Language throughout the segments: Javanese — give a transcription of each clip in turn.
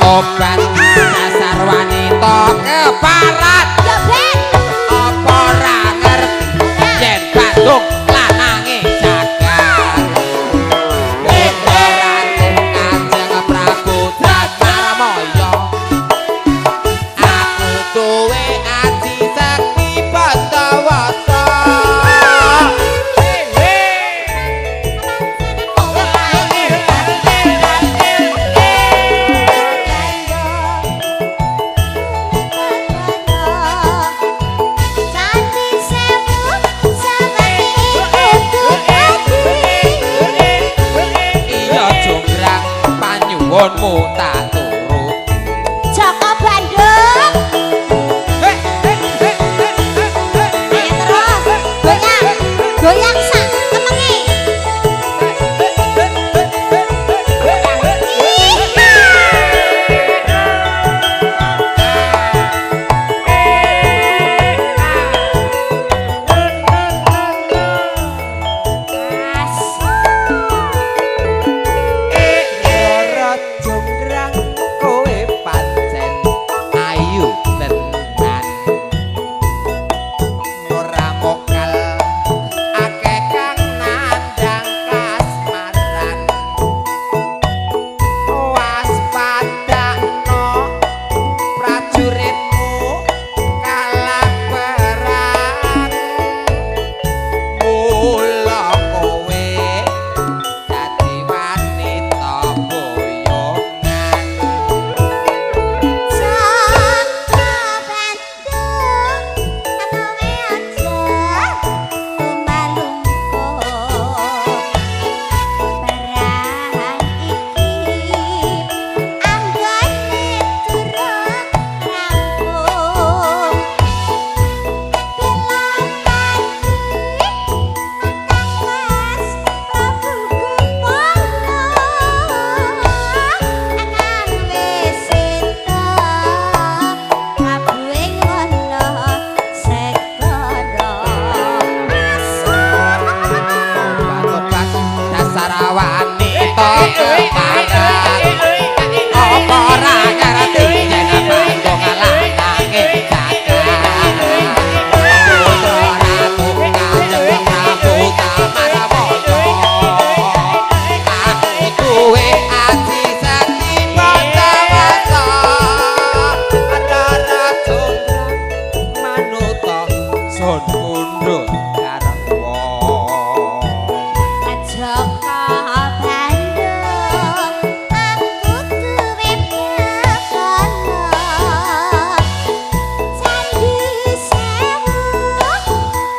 Obat dasar wanita keparat. Ya ben apa ora ngerti yen Bandung lanange jagat. Putra Ratu Kanjeng Prabu Darmaya, aku duwe aji sekti Bandawasa. Iya jonggrang panyuwunmu tak turuti. Joko Bandung. Ayo terus goyang, goyang sak kemenge. Ora jonggrang kowe pancen ayu tenan. Ora mokal akeh kang nandhang kasmaran. Waspadakno prajuritmu kalah perang. Mula kowe dadi wanita boyongan. Joko Bandung, kowe aja lumalungkuh. Perang iki anggone durung rampung. Bela tadi Kang Mas Prabu Gupolo kang wis seto Prabu ing wana segara. Obat-obat dasar wanita keparat. Apa ora ngerti yen Bandung lanange jagat. Putra Ratu Kanjeng Prabu Tamarmaya, aku duwe aji sekti Bandawasa. Rara jonggrang manuta sun pundhut garwa. Joko Bandung, aku duwe bekala. Candi Sewu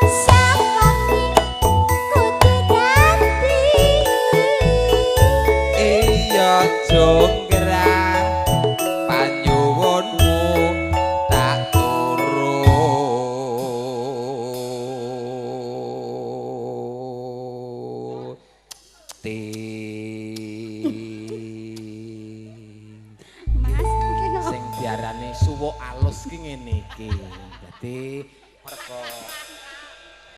sawengi kudu dadi. Iya jonggrang panyuwunmu tak turuti. Mas, iki Sing diarani suwuk alus ki ngene iki. Dadi mergo